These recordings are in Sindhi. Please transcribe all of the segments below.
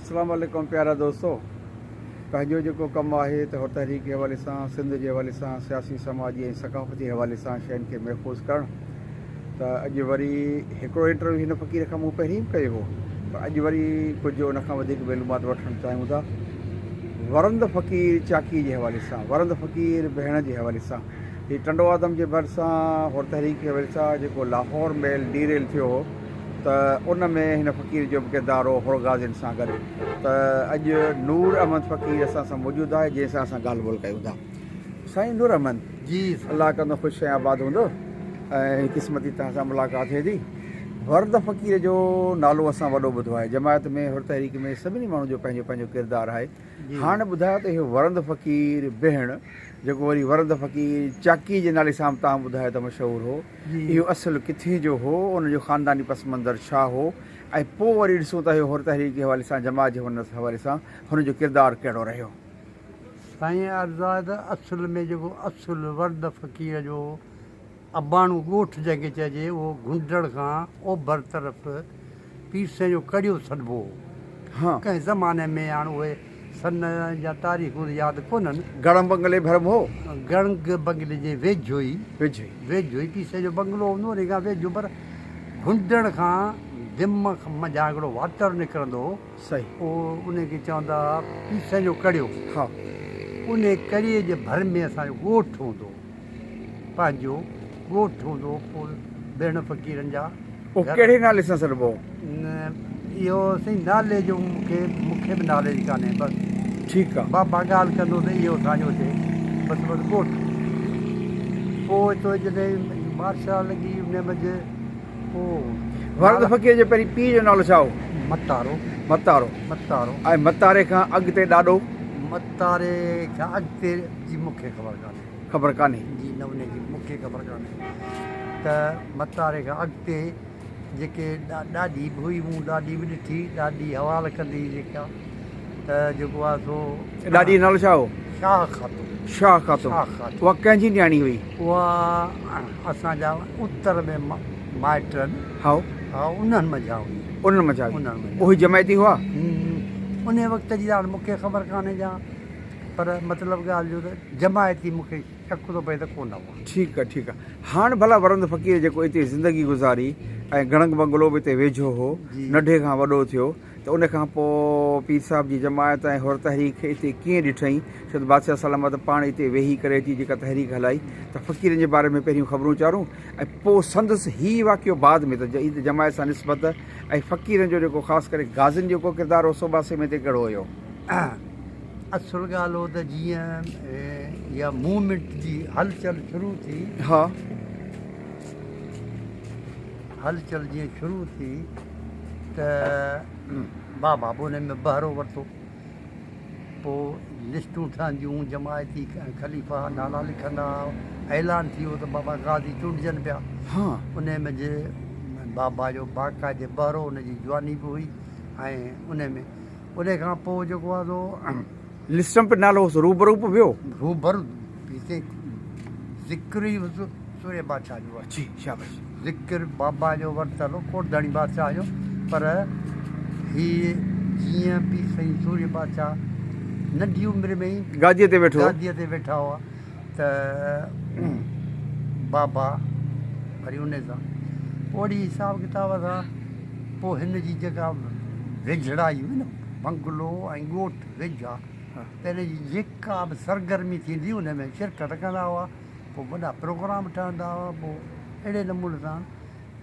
اسلام عليڪم پيارا دوستو پنهنجو جيڪو ڪم آهي ته حر تحريڪ جي حوالي سان سنڌ جي حوالي سان سياسي سماجي ۽ ثقافتي حوالي سان شين کي محفوظ ڪرڻ ته اڄ وري هڪڙو انٽرويو هن فقير کان مون پهرين به ڪيو هو پر اڄ وري ڪجهه ان کان وڌيڪ معلومات وٺڻ چاهيون ٿا ورند فقير چاڪي جي حوالي سان ورند فقير ڀيڻ جي حوالي سان هي ٽنڊو آدم جي ڀرسان حر تحريڪ جي حوالي سان جيڪو لاهور ميل ڊي ريل ٿيو هو ته ان ۾ هن فقير جو به ڪردار هو حر غازين سان گڏ ته اڄ نور احمد فقير اسان سان موجود آهي جنهن سان اسان ڳالهه ٻولهه ڪيون ٿا. سائين نور احمد جي الله ڪندو خوش ۽ آباد هوندو ۽ قسمتي توهان سان ملاقات ٿئي ٿي. ورد فقير جو نالو اسان وڏو ٻڌو آهي جماعت ۾ حر تحريڪ ۾ سڀني ماڻهن جو پنهنجو پنهنجو ڪردار آهي هاڻ ٻڌايو ته اهو ورند فقير بهڻ جيڪو وري ورند فقير چاڪي جي نالي سان به توهان ٻڌايو ته مشهور هو اهو اصل ڪٿي جو هو، ان جو خانداني پس منظر ڇا هو ۽ پوء وري ڏسون ته اهو حر تحريڪ جي حوالي سان جماعت جي حوالي سان هن جو ڪردار ڪهڙو رهيو. سائين عرض آهي ته اصل ۾ جيڪو اصل ورد فقير جو اباڻو ڳوٺ جنهن کي چئجي اهو گهنڊڙ کان اوڀر طرف پيرسين جو ڪڙيو سڏبو هو. ڪنهن زماني ۾ هاڻ اهي سن جا تاريخون ته ياد ڪونهن. گڙنگ بنگلي ڀر ۾ هو. گڙنگ بنگلي جي ويجهو ئي. ويجهو ئي. ويجهو ئي پيسي جو بنگلو هوندو هو، ان کان ويجهو پر گهنڊڻ کان دم منجهان هڪڙو واٽر نڪرندو هو. صحيح. اهو ان کي چوندا هئا پيسي جو ڪڙيو. ها. ان ڪڙيي جي ڀر ۾ اسان جو ڳوٺ هوندو هو. پنهنجو ڳوٺ هوندو هو پوء ڀيڻ فقيرن جا. اهو ڪهڙي نالي سان سڏبو هو؟ اهو سائين نالي جو مونکي مونکي به ناليج ڪانهي بس. ٺيڪ آ. بابا ڳالهه ڪندو ته اهو اسان جو هتي بس بس ڳوٺ. پوء تو جڏهن مارشل لڳي ان منجهه پوء. ورد فقير جي پهرين پيء جو نالو ڇا هو؟ متارو. متارو. متارو. ۽ متاري کان اڳتي ڏاڏو؟ متاري کان اڳتي جي مونکي خبر ڪانهي. خبر ڪانهي. جي نه انهي جي مون کي خبر ڪانهي ته متاري کان اڳتي جيڪي ڏاڏي به هئي مون ڏاڏي به ڏٺي ڏاڏي حوال ڪندي هئي جيڪا ته جيڪو آهي سو. ڏاڏي جو نالو ڇا هو؟ شاهه خاتون. شاهه خاتون. شاهه خاتون. اها ڪنهن جي نياڻي هئي؟ اها اسان جا اتر ۾ مائٽ آهن. هائو. ها انهن منجهان هئي. انهن منجهان هئي. انهن منجهان. اهي جماعتي هئا؟ انهي وقت جي ته هاڻ مون کي خبر ڪانهي جا. پر مطلب ڳالهه جو ته جماعتي مون کي شڪ ٿو پئي ته ڪونه هئا. ٺيڪ آ ٺيڪ آ هاڻ ڀلا ورند فقير جيڪو اتي زندگي گذاري ۽ گڻنگ بنگلو به اتي ويجهو هو ننڍي کان وڏو ٿيو ته ان کان پوء پير صاحب جي جماعت ۽ حر تحريڪ کي اتي ڪيئن ڏٺئين ڇو ته بادشاهه سلامت پاڻ اتي ويهي ڪري اچي جيڪا تحريڪ هلائي ته فقيرن جي باري ۾ پهريون خبرون چارون ۽ پوء سندس هي واقعو بعد ۾ ته جي جماعت سان نسبت ۽ فقيرن جو جيڪو خاص ڪري غازين جو ڪو ڪردار هو سوٻاسي ۾ اتي ڪهڙو هيو. اصل ڳالهه هو ته جيئن اها موومينٽ جي هلچل شروع ٿي. ها. هلچل جيئن شروع ٿي ته بابا به ان ۾ بهرو ورتو. پوء لسٽون ٺهنديون، جماعتي خليفا نالا لکندا، اعلان ٿي ويو ته بابا غازي چونڊجن پيا. ها. ان ۾ جي بابا جو باقاعدي بهرو، ان جي جواني به هئي ۽ ان ۾ ان کان پوء جيڪو آهي سو. لسٽ ۾ نالو هوس روبرو به ويو. روبرو هتي ذڪر ئي هوس سورهيه بادشاهه جو آهي. جي شابش. ذڪر بابا جو ورتل هو ڪوٽ ڌڻي بادشاهه جو پر هي جيئن پير سائين سورهيه بادشاهه ننڍي عمر ۾ ئي گاديء تي ويٺو هو. گاديء تي ويٺا هئا ته بابا وري ان سان پوء اهڙي حساب ڪتاب سان پوء هن جي جيڪا ويجهڙائي هئي نه، بنگلو ۽ ڳوٺ ويجها، ته هن جي جيڪا به سرگرمي ٿيندي ان ۾ شرڪت ڪندا هئا، پوء وڏا پروگرام ٺهندا هئا، پوء اهڙي نموني سان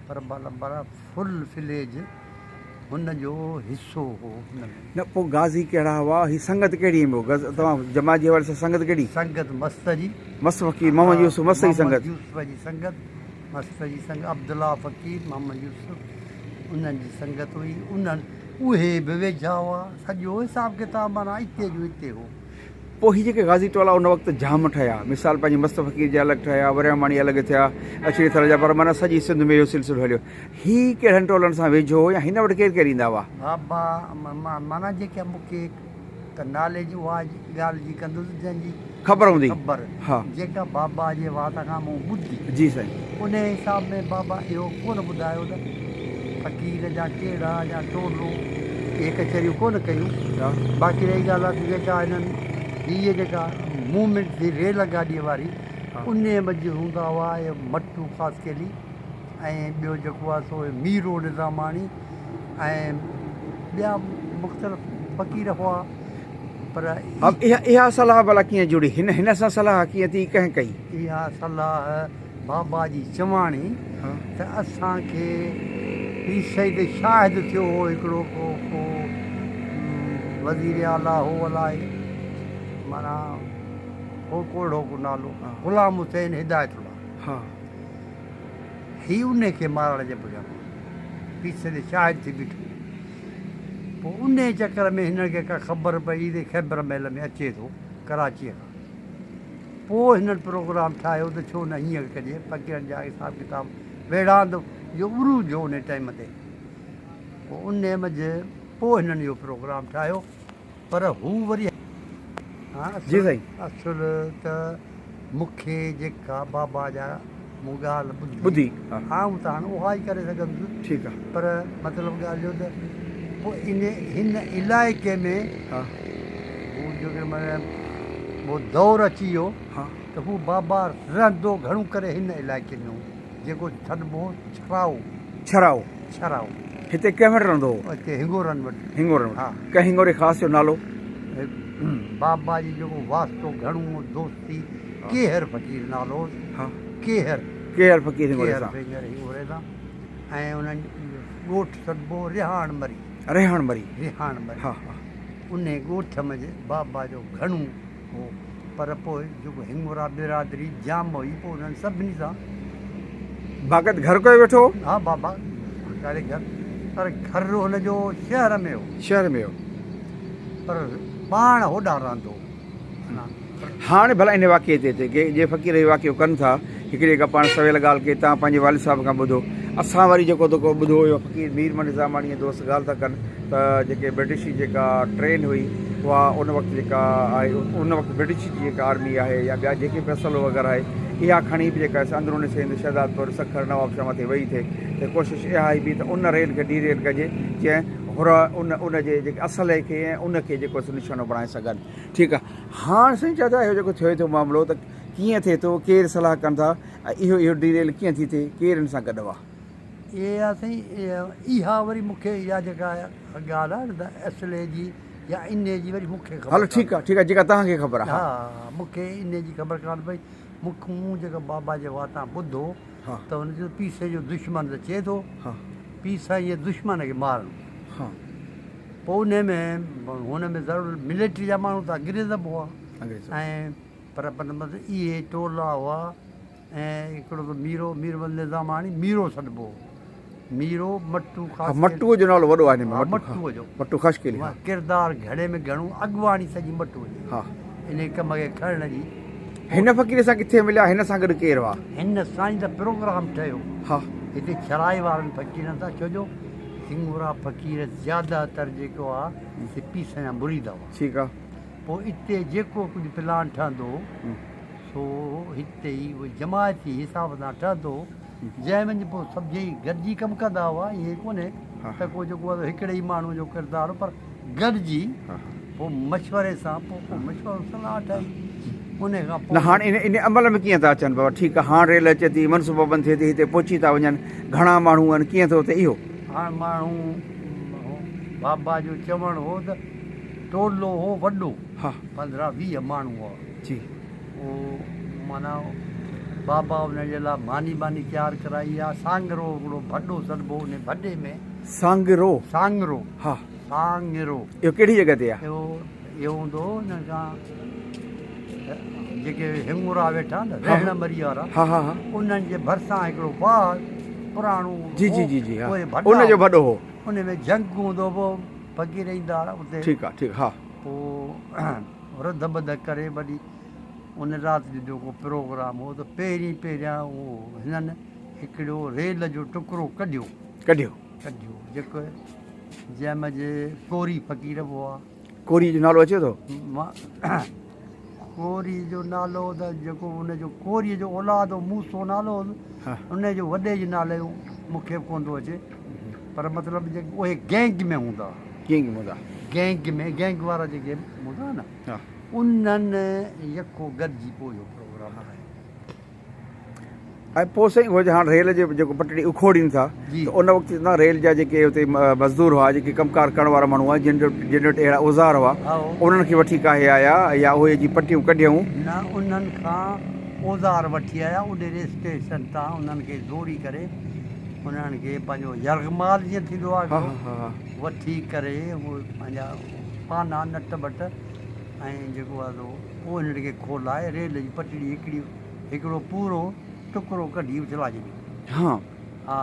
پر بلا فل فليج هن جو حصو هو هن ۾. نه پوء غازي ڪهڙا هئا، هي سنگت ڪهڙي ۾ هو، توهان جماعت جي حوالي سان سنگت ڪهڙي؟ سنگت مست جي. مست فقير محمد يوسف مست جي سنگت. محمد يوسف جي سنگت. مست جي سنگ عبدالله فقير، محمد يوسف انهن جي سنگت هئي. انهن اهي به ويجها هئا. سڄو حساب ڪتاب معنيٰ اتي جو اتي هو. پوء هي جيڪي غازي ٽولا ان وقت جام ٺهيا، مثال پنهنجي مست فقير جا الڳ ٺهيا، ورياماڻي الڳ ٿيا، اڇڙي ٿر جا، پر معنيٰ سڄي سنڌ ۾ اهو سلسلو هليو. هي ڪهڙن ٽولن سان ويجهو هو يا هن وٽ ڪير ڪير ايندا هئا؟ بابا معنيٰ جيڪي مون کي ته نالي جي اها ڳالهه جي ڪندس جنهن جي خبر هوندي خبر ها جيڪا بابا جي وات کان مون ٻڌي جي سائين. انهي حساب ۾ بابا اهو ڪونه ٻڌايو ته فقير جا ڪهڙا يا ٽولو اهي ڪچهريون ڪونه ڪيون. باقي رهي ڳالهه ته جيڪا هنن هيء جيڪا موومينٽ ٿي ريل گاڏيء واري انهيء منجهه هوندا هئا اهي مٽو خاصخيلي ۽ ٻيو جيڪو آهي سو ميرو نظاماڻي ۽ ٻيا مختلف فقير هئا پر اها اها صلاح ڀلا ڪيئن جڙي؟ هن هن سان صلاح ڪيئن ٿي؟ ڪنهن ڪئي؟ اها صلاح بابا جي چواڻي ته اسان کي پير سيد شاهد ٿيو هو هڪڙو ڪو ڪو وزير اعليٰ هو الائي معنيٰ هو ڪو اهڙو ڪو نالو غلام حسين هدايت الله هي انهي کي مارڻ جي پٺيان پير سيد شاهد ٿي بيٺو. پوء انهي چڪر ۾ هنن کي ڪا خبر پئي ته خيبر محل ۾ اچي ٿو ڪراچيء کان. پوء هنن پروگرام ٺاهيو ته ڇو نه هيئن ڪجي، فقيرن جا حساب ڪتاب ويڙهاند جو عروج هو انهي ٽائيم تي. پوء انهي منجهه پوء هنن اهو پروگرام ٺاهيو پر هو وري جي سائين. اصل ته مون کي جيڪا بابا جا مون ڳالهه ٻڌي ٻڌي آئون ته هاڻ اها ئي ڪري سگهندس. ٺيڪ آ. پر مطلب ڳالهه اهو ته پوء ان هن علائقي ۾ هو جيڪڏهن معنيٰ اهو دور اچي ويو ته هو بابا رهندو گهڻو ڪري هن علائقي ۾ هو جيڪو سڏبو هو ڇرائو. ڇرائو. ڇرائو. هتي ڪنهن وٽ رهندو هو؟ هتي هنگورن وٽ. هنگورن وٽ. ڪنهن هنگوري خاص جو نالو؟ بابا جي جيڪو واسطو گهڻو هو دوستي ڪيهر فقير نالو هوس. ڪيهر. ڪيهر فقير هنگوري سان. ڪيهر فقير هنگوري سان ۽ انهن جو ڳوٺ سڏبو هو ريهاڻ مري. ريهاڻ مري. ريهاڻ مري. انهي ڳوٺ منجهه بابا جو گهڻو هو پر پوء جيڪو هنگورا برادري جام هئي پوء انهن سڀني سان. باقاعد گهر ڪيو ويٺو هو؟ ها بابا باقاعدي گهر پر گهر هن جو شهر ۾ هو. شهر ۾ هو. پر پاڻ هوڏانهن رهندو هو. هاڻ ڀلا ان واقعي تي اچي ڪي جي فقير هي واقعو ڪن ٿا هڪڙي جيڪا پاڻ سويل ڳالهه ڪئي تان پنهنجي والد صاحب کان ٻڌو اسان وري جيڪو ته ڪو ٻڌو هيو فقير مير محمد نظاماڻي ۽ دوست ڳالهه ٿا ڪن ته جيڪي برٽش جي جيڪا ٽرين هئي اها ان وقت جيڪا آهي ان وقت برٽش جي جيڪا آرمي آهي يا ٻيا جيڪي به اسلحو وغيره آهي اها کڻي به جيڪا اندرون سنڌ شهدادپور سکر نوابشاهه مٿي وئي ٿي ته ڪوشش اها هئي به ته ان ريل کي ڊي ريل ڪجي جيئن حر ان ان جي جيڪي اسلحي کي ۽ ان کي جيڪو نشانو بڻائي سگهن. ٺيڪ آ هاڻ سائين چاچا اهو جيڪو ٿئي ٿو معاملو ته ڪيئن ٿئي ٿو ڪير صلاح ڪن ٿا ۽ اهو اهو ڊي ريل ڪيئن ٿي ٿئي ڪير ان سان گڏ هئا. اها سائين اها وري مون کي اها جيڪا ڳالهه آهي نه ته اسلحي جي يا انهي جي وري مون کي خبر هلو ٺيڪ آ ٺيڪ آ جيڪا توهان کي خبر آ. ها مون کي انهي جي خبر ڪانه پئي مون کي مون جيڪا بابا جي واتان ٻڌو ته هن چيو پيسي جو دشمن ته چئي ٿو پيسا جي دشمن کي مارڻو. پوء انهي ۾ هن ۾ ضرور ملٽري جا ماڻهو ته انگريز به هئا ۽ پر مطلب اهي ٽولا هئا ۽ هڪڙو ته ميرو مير محمد نظاماڻي ميرو سڏبو هو ميرو مٽو خاصخيلي مٽوء جو نالو وڏو آهي هن ۾ مٽوء جو مٽو خاصخيلي ڪردار گهڻي ۾ گهڻو اڳواڻي سڄي مٽوء جي انهي ڪم کي کڻڻ جي. هن فقير سان ڪٿي مليا هن سان گڏ ڪير هئا؟ هن سان ئي ته پروگرام ٺهيو هتي ڇرائي وارن فقيرن سان ڇو جو هنگورا فقير زياده تر جيڪو آ سي پيسن جا مريد هئا. ٺيڪ آ. پوء اتي جيڪو ڪجهه پلان ٺهندو هو سو هتي ئي اهو جماعتي حساب سان ٺهندو هو جنهن منجهه پوء سڀيئي گڏجي ڪم ڪندا هئا ائين ڪونهي ته ڪو جيڪو آ سو هڪڙي ئي ماڻهو جو ڪردار هو پر گڏجي پوء مشوري سان پوء ڪو مشورو صلاح ٺاهي انهي کان پوء. نه هاڻ ان عمل ۾ ڪيئن ٿا اچن بابا ٺيڪ آ هاڻ ريل اچي ٿي منصوبه بند ٿئي ٿي هتي پهچي ٿا وڃن گهڻا ماڻهو آهن ڪيئن ٿو ٿئي اهو. هاڻ ماڻهو بابا جو چوڻ هو ته ٽولو هو وڏو 15 20 ماڻهو هئا جي. اهو معنيٰ بابا ان جي لاء ماني ٻاني تيار ڪرائي آ سانگرو هڪڙو ڀڏو سڏبو انهي ڀڏي ۾. سانگرو. سانگرو. ها. سانگرو. اهو ڪهڙي جڳهه تي آ؟ اهو اهو هوندو هو ان کان جيڪي هڱورا ويٺا نه رهڻ مري وارا ها ها ها انهن جي ڀرسان هڪڙو واهه پراڻو جي جي جي جي ها ان جو ڀڏو هو ان ۾ جهنگ هوندو هو فقير ايندا هئا اتي ٺيڪ آ ٺيڪ ها پوء رڌ ٻڌ ڪري وڏي ان رات جو جيڪو پروگرام هو ته پهرين پهريان اهو هنن هڪڙو ريل جو ٽڪرو ڪڍيو ڪڍيو ڪڍيو جيڪو جنهن منجهه ڪوري فقير به هئا. ڪوري جو نالو اچي ٿو؟ ڪوري جو نالو ته جيڪو ان جو ڪوري جو اولاد هو موسو نالو هوس ان جو وڏي جي نالي جو مون کي به ڪونه ٿو اچي پر مطلب جيڪي اهي گينگ ۾ هوندا. گينگ هوندا. گينگ ۾ گينگ وارا جيڪي هوندا نه انهن يڪو گڏجي پوء اهو پروگرام هلايو. ۽ پوء سائين اهو هاڻ ريل جي جيڪو پٽڙي اکوڙين ٿا ته ان وقت نه ريل جا جيڪي اتي مزدور هئا جيڪي ڪم ڪار ڪرڻ وارا ماڻهو هئا جن جن وٽ اهڙا اوزار هئا انهن کي وٺي ڪاهي آيا يا اهي جي پٽيون ڪڍيائون؟ نه انهن کان اوزار وٺي آيا اڏيري اسٽيشن تان انهن کي زوري ڪري انهن کي پنهنجو يرغمال جيئن ٿيندو آهي هڪڙو وٺي ڪري اهي پنهنجا پانا نٽ بٽ ۽ جيڪو آهي سو اهو انهن کي کولائي ريل جي پٽڙي هڪڙي هڪڙو پورو ٽڪرو ڪڍي اڇلائي ڇڏيو. ها. ها.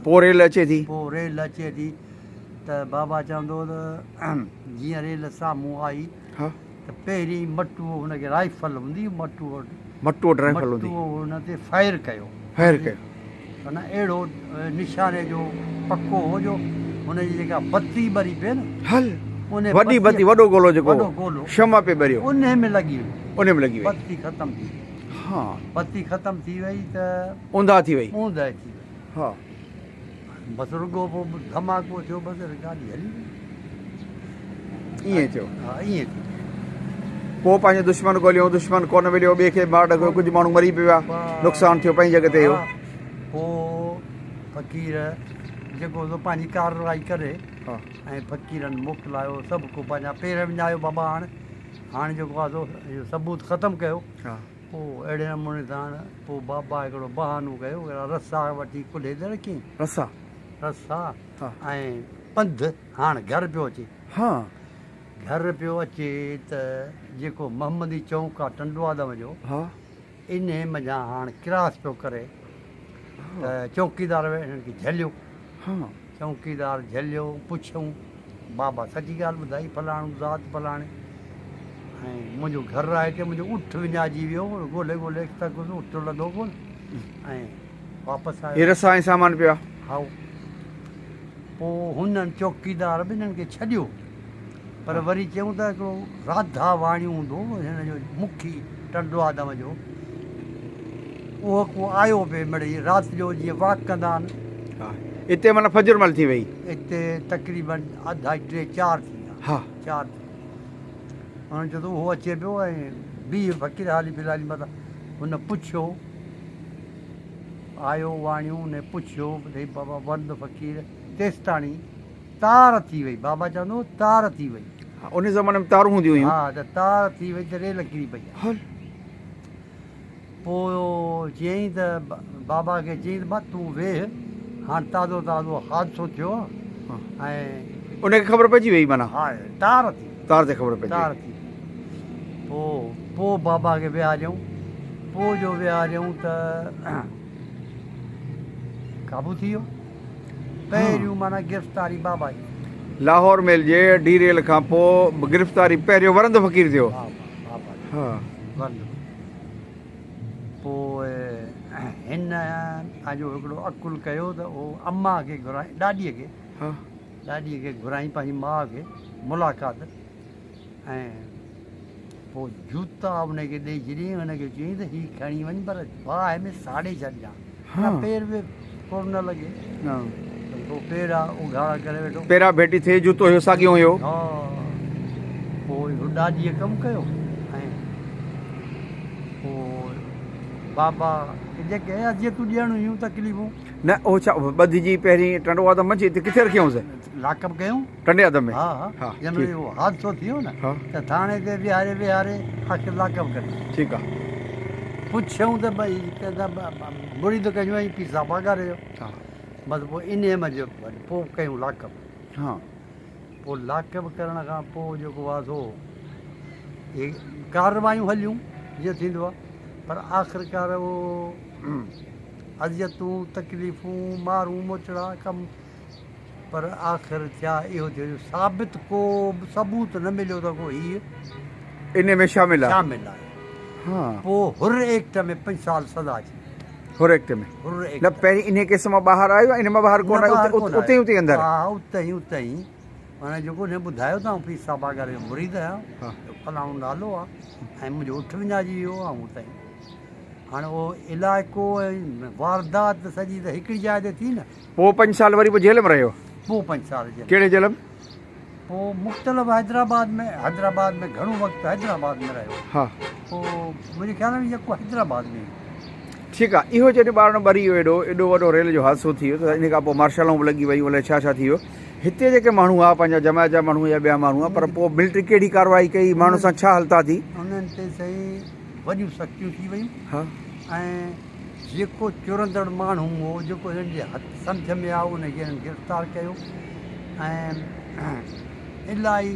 پوء ريل اچي ٿي. پوء ريل اچي ٿي ته بابا چوندو ته جيئن ريل سامهون آئي ها. ته پهرين مٽوء هن کي رائفل هوندي مٽوء وٽ. مٽوء وٽ رائفل هوندي. مٽوء هن تي فائر ڪيو. فائر ڪيو. معنيٰ اهڙو نشاني جو پڪو هو جو هن جي جيڪا بتي ٻري پئي نه. هل. انهي وڏي بتي وڏو گولو جيڪو وڏو گولو شمع پئي ٻريو. انهي ۾ لڳي وئي. انهي ۾ لڳي وئي. بتي ختم ٿي وئي. ها. بتي ختم ٿي وئي ته. اونداهه ٿي وئي. اونداهه ٿي وئي. ها. بس رڳو پوء ڌماڪو ٿيو بس گاڏي هلي وئي. ائين ٿيو. ها ائين ٿيو. پوء پنهنجو دشمن ڳوليائون، دشمن ڪونه مليو، ٻئي کي مار ڏنو، ڪجهه ماڻهو مري به ويا، نقصان ٿيو پنهنجي جڳهه تي اهو. پوء فقير جيڪو سو پنهنجي ڪارروائي ڪري ۽ فقيرن موڪلايو، سڀ ڪو پنهنجا پير وڃايو بابا هاڻ هاڻ جيڪو آهي سو اهو ثبوت ختم ڪيو. پوء اهڙي نموني سان پوء بابا هڪڙو بهانو ڪيو، هڪڙا رسا وٺي ڪلهي تي رکيائين. رسا. رسا ۽ پنڌ هاڻ گهر پيو اچي. ها. گهر پيو اچي ته جيڪو محمدي چونڪ آ ٽنڊو آدم جو. ها. انهي منجهان هاڻ ڪراس پيو ڪري ته چوڪيدار هنن کي جهليو. ها. چوڪيدار جهليو پڇيائون بابا سچي ڳالهه ٻڌائي فلاڻو ذات فلاڻي ۽ منهنجو گهر آهي هتي منهنجو اٺ وڃائجي ويو ڳولي ڳولي ٿڪس اٺ لڌو ڪونه ۽ واپس آيو. هي رسا ۽ سامان پيو آ. هائو. پوء هنن چوڪيدار به هنن کي ڇڏيو، پر وري چيائون ته هڪڙو راڌا واڻيو هوندو هو، هن جو مکي ٽنڊو آدم جو، اهو ڪو آيو پئي مڙئي رات جو جيئن واڪ ڪندا آهن. ها، اتي معنيٰ فجر مهل ٿي وئي. اتي تقريباً اڍائي ٽي چار ٿي ويا. ها. چار ٿي ويا. هنن چيو ته اهو اچي پيو ۽ بيهه فقير حالي في الحال متان هن پڇيو. آيو واڻيو انهي پڇيو ته بابا ورد فقير تيستاڻي تار ٿي وئي بابا چوندو هو تار ٿي وئي. ها انهي زماني ۾ تارون هونديون هيون. ها ته تار ٿي وئي ته ريل ڪري پئي آ. هل. پوء چيائين ته بابا کي چيائين ته بابا تون ويهه هاڻ تازو تازو حادثو ٿيو آ ۽. ان کي خبر پئجي وئي معنيٰ. ها تار ٿي وئي. تار تي خبر پئجي وئي. تار ٿي وئي. پوء پوء بابا کي ويهاريائون. پوء جو ويهاريائون ته قابو ٿي ويو. پهريون معنيٰ گرفتاري بابا جي. لاهور ميل جي ڊي ريل کان پوء گرفتاري پهريون ورند فقير ٿيو. ها بابا جي ورند فقير. پوء هن پنهنجو هڪڙو عقل ڪيو ته اهو امان کي گهرائي ڏاڏيء کي ڏاڏيء کي گهرائي پنهنجي ماء کي ملاقات ۽ پوء جوتا ان کي ڏيئي ڇڏيائين. هن کي چيائين ته هي کڻي وڃ پر باهه ۾ ساڙي ڇڏجان، معنيٰ پير به ڪور نه لڳي. ڀئي پوء پير اگهاڙا ڪري ويٺو. پيرا ڀيٽي ٿئي، جوتو هيو ساڳيو هيو. ها، پوء اهو ڏاڏيء ڪم ڪيو ۽ پوء بابا کي جيڪي اذيتون ڏيڻ هيون تڪليفون. نه اهو ڇا ٻڌجي پهرين ٽنڊو آدم منجهه هتي ڪٿي رکيائونس؟ لاڪ اپ ڪيون. ٽنڊي آدم ۾؟ ها ها جنهن مهل اهو حادثو ٿيو نه ته ٿاڻي تي ويهاري ويهاري آخر لاڪ اپ ڪري. ٺيڪ آ. پڇيائون ته ڀئي مريد ڪيون ۽ پير صاحب پاڳاري جو. بس پوء انهيء منجهه پوء ڪيون لاڪ اپ. پوء لاڪ اپ ڪرڻ کان پوء جيڪو آ سو اهي ڪارروايون هليون جيئن ٿيندو آ پر آخرڪار اهو اذيتون تڪليفون مارون موچڙا ڪم پر آخر ٿيا اهو ٿيو جو ثابت ڪو به ثبوت نه مليو ته ڪو هيء انهي ۾ شامل آهي. شامل آهي. پوء حر ايڪٽ ۾ پنج سال سزا اچي وئي. حر ايڪٽ ۾. حر ايڪٽ. نه پهرين انهي ڪيس مان ٻاهر آيو يا انهي مان ٻاهر ڪونه آيو اتي ئي اتي اندر. ها اتي ئي اتي ئي معنيٰ جيڪو هن ٻڌايو ته آئون پير صاحب آگاري جو مريد آهيان فلاڻو نالو آهي ۽ منهنجو اٺ وڃائجي ويو آئون اتي ئي هاڻي اهو علائقو ۽ واردات سڄي ته هڪڙي جاء تي ٿي نه. پوء پنج سال وري پوء جيل ۾ رهيو. پوء پنج سال جيل ۾. ڪهڙي جيل ۾؟ پوء مختلف حيدرآباد ۾ حيدرآباد ۾ گهڻو وقت حيدرآباد ۾ رهيو. ها. پوء منهنجي خيال ۾ يڪو حيدرآباد ۾ ئي. ٺيڪ آ اهو جڏهن ٻارڻو ٻري ويو ايڏو ايڏو وڏو ريل جو حادثو ٿي ويو ته ان کان پوء مارشلائون به لڳي ويون الائي ڇا ڇا ٿي ويو هتي جيڪي ماڻهو هئا پنهنجا جماعت جا ماڻهو يا ٻيا ماڻهو هئا پر پوء ملٽري ڪهڙي ڪارروائي ڪئي ماڻهن سان ڇا هلتا ٿي؟ انهن تي سائين وڏيون سختيون ٿي ويون. ها. ۽ جيڪو چرندڙ ماڻهو هو، جيڪو هنن جي هٿ سمجهه ۾ آيو، ان کي هنن گرفتار ڪيو ۽ الائي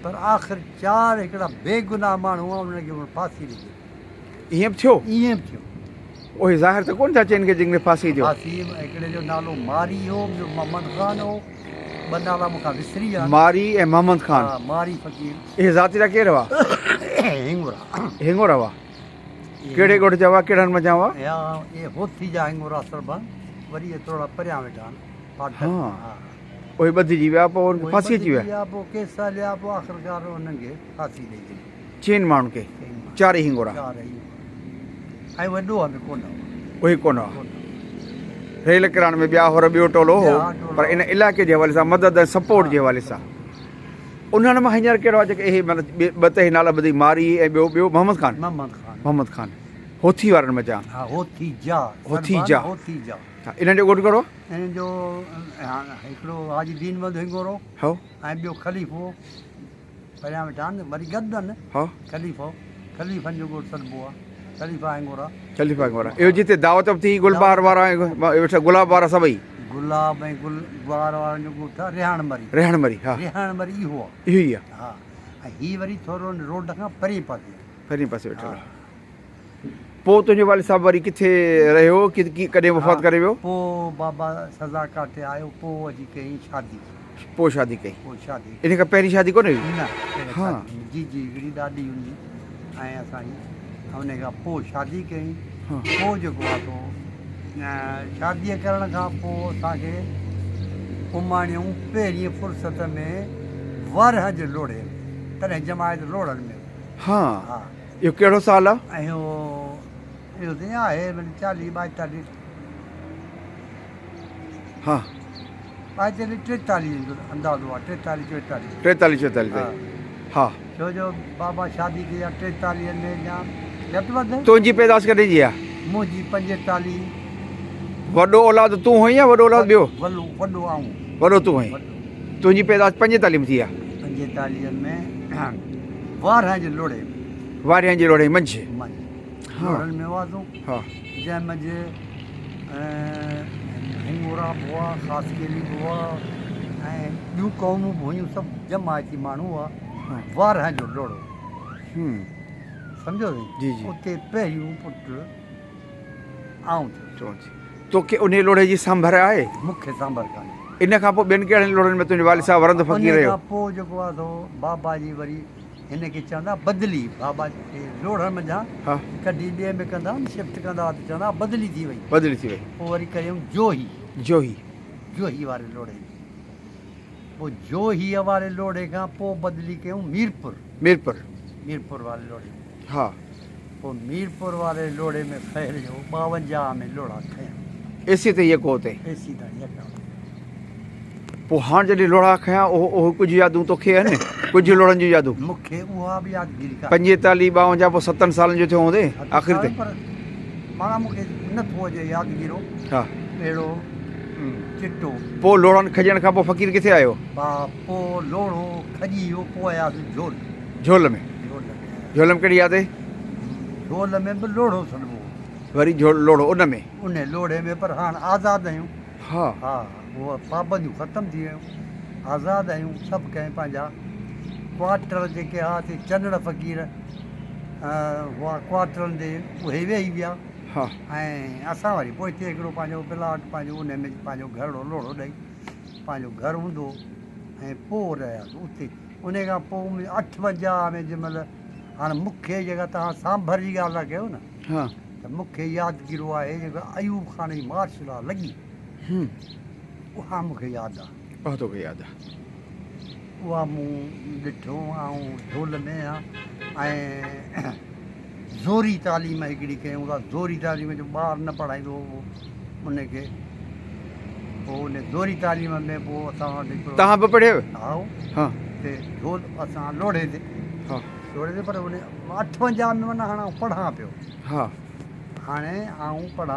پر آخر چار هڪڙا بيگناهه ماڻهو هئا، انهن کي هن ڦاسي ڏني. ائين به ٿيو؟ ائين به ٿيو. اهي ظاهر ته ڪونه ٿا چين کي جن کي ڦاسي ڏيو. ڦاسي هڪڙي جو نالو ماري هو، ٻيو محمد خان هو. ٻه نالا مون کان وسري ويا آهن. ماري ۽ محمد خان. ها، ماري فقير. اهي ذات جا ڪير هئا؟ هڱورا. هڱورا هئا. ڪهڙي ڳوٺ جا هئا، ڪهڙن منجهان هئا؟ اها اهي هوٿي جا هڱورا سربن، وري اهي ٿورڙا پريان ويٺا آهن، ڦاٽڪ. ها، اهي ٻڌجي ويا، پوء انهن کي ڦاسي اچي ويا. ٻڌجي ويا، پوء ڪيس هليا، پوء آخرڪار انهن کي ڦاسي ڏئي ڇڏي. چئن ماڻهن کي، چارئي هڱورا. چارئي هڱورا. ۽ اهي ڏوهه ۾ ڪونه هئا. اهي ڪونه هئا. ريل ڪراڻ ۾ ٻيا هور ٻيو ٽولو هو، پر ان علائقي جي حوالي سان مدد ۽ سپورٽ جي حوالي سان. انهن مان هينئر ڪهڙو آهي جيڪي اهي معنيٰ ٻه ته نالا ٻڌي مارئي ۽ ٻيو ٻيو محمد خان. محمد خان. محمد خان هوٿي وارن منجهان. ها هوٿي جا. هوٿي جا. هوٿي جا. ها انهن جو ڳوٺ ڪهڙو آهي؟ انهن جو هڪڙو حاجي دين محمد هنگورو. هو. ۽ ٻيو خليفو پريان ويٺا آهن وري گڏ آهن. ها. خليفو خليفن جو ڳوٺ سڏبو آهي خليفا هنگورا. خليفا هنگورا اهو جتي دعوت به ٿي گلبهار وارا ۽ ويٺا گلاب وارا سڀئي. گلاب ۽ گل بهار وارن جو ڳوٺ آهي ريحاڻ مري. ريحاڻ مري ها. ريحاڻ مري اهو آهي. اهو ئي آهي. ها ۽ هي وري ٿورو روڊ کان پرئين پاسي آهي. پرئين پاسي ويٺل آهي. پوء تنهنجو والد صاحب وري ڪٿي رهيو ڪڏهن وفات ڪري ويو؟ پوء بابا سزا ڪاٽي آيو پوء اچي ڪيائين شادي. پوء شادي ڪئي. پوء شادي. ان کان پهرين شادي ڪونه هئي؟ نه پهرين شادي نه. جيجي هڪڙي ڏاڏي هوندي ۽ اسان جي ان کان پوء شادي ڪيائين. پوء جيڪو آ سو شاديء ڪرڻ کان پوء اسان کي اماڻيائون پهرين فرصت ۾ ورهه جي لوڙهي ۾، تڏهن جماعت لوڙهن ۾ هئي. ها. اهو ڪهڙو سال آ؟ اهو اهو ته ائين آهي معني چاليهه ٻائيتاليهه. ها. ٻائيتاليهه ٽيتاليهه جو اندازو آ ٽيتاليهه چوئيتاليهه. ٽيتاليهه چوئيتاليهه تائين ها. ڇو جو بابا شادي ڪئي آ ٽيتاليهن ۾ يا گهٽ وڌ. تنهنجي پيدائش ڪڏهن جي آ؟ منهنجي پنجيتاليهه. وڏو اولاد تون هئين يا وڏو اولاد ٻيو؟ وڏو وڏو آئون. وڏو تون هئين. تنهنجي پيدائش پنجيتاليهه ۾ ٿي آ؟ پنجيتاليهن ۾ وارهن جي لوڙهي ۾. وارهن جي لوڙهي منجهه. منجهه. لوڙهن ۾ هئاسون. ها. جنهن منجهه هڱورا به هئا، خاصخيلي به هئا ۽ ٻيون قومون به هيون، سڀ جماعتي ماڻهو هئا. وارهن جو لوڙهو. سمجهيو سائين؟ جي جي. اتي پهريون پٽ آئون ٿيس. توکي انهيء لوڙهي جي سانڀر آهي؟ مون کي سانڀر ڪانهي. ان کان پوء ٻين ڪهڙن لوڙهن ۾ تنهنجو والد صاحب ورند فقير انهيء رهيو؟ کان پوء جيڪو آهي سو بابا جي وري هن کي چوندا بدلي. بابا کي لوڙهن منجهان ڪڍي ٻئي ۾ ڪندا هئا نه، شفٽ ڪندا هئا ته چوندا هئا بدلي ٿي وئي. بدلي ٿي وئي. پوء وري ڪيائون جوهي. جوهي. جوهي واري لوڙهي ۾. پوء جوهيء واري لوڙهي کان پوء بدلي ڪيائون ميرپور. ميرپور. ميرپور واري لوڙهي ۾. ها. پوء ميرپور واري لوڙهي ۾ خير جو 52 ۾ لوڙها کنيا. ايسي تائين يڪو اتي. ايسي تائين يڪا. پوء هاڻ جڏهن لوڙها کنيا اهو اهو ڪجهه يادون توکي آهن؟ ڪجهه لوڙهن جون يادون؟ مون کي اها به يادگيري ڪانهي. 45 52 پوء ستن سالن جو ٿيو هوندين آخر تي. پر معنيٰ مون کي نه ٿو اچي يادگيرو ها. اهڙو چٽو. پوء لوڙهن کڄڻ کان پوء فقير ڪٿي آيو؟ با پوء لوڙهو کڄي ويو پوء آياسين جهول. جهول ۾. جهول ۾ ڪهڙي ياد اهي؟ جهول ۾ به لوڙهو سڏبو هو. وري جهول لوڙهو ان ۾. ان لوڙهي ۾ پر هاڻ آزاد آهيون. ها. ها اهي پابنديون ختم ٿي ويون. آزاد آهيون سڀ ڪنهن پنهنجا ڪوارٽر جيڪي ها سي چنڙ فقير هئا ڪوارٽرن تي اهي ويهي ويا. ها. ۽ اسان وري پوئتي هڪڙو پنهنجو پلاٽ پنهنجو ان ۾ پنهنجو گهرڙو لوڙهو ڏئي پنهنجو گهر هوندو هو ۽ پوء رهياسون اتي. انهي کان پوء 58 ۾ جنهن مهل هاڻ مون کي جيڪا توهان سانڀر جي ڳالهه ٿا ڪيو نه ته مون کي يادگيرو آهي جيڪا ايوب خان جي مارشل لا لڳي اها مون کي ياد آهي. اها توکي ياد آهي. اها مون ڏٺو آئون جهول ۾ آهيان ۽ زوري تعليم هڪڙي ڪيون ٿا زوري تعليم جو ٻار نه پڙهائيندو هو ان کي پوء ان زوري تعليم ۾ پوء اسان وٽ هڪڙو توهان به پڙهيو؟ هائو ها. هتي ڍول اسان لوڙهي تي. ها. لوڙهي تي پر ان 58 ۾ معنيٰ هاڻ آئون پڙهان پيو. ها. هاڻي آئون پڙهان.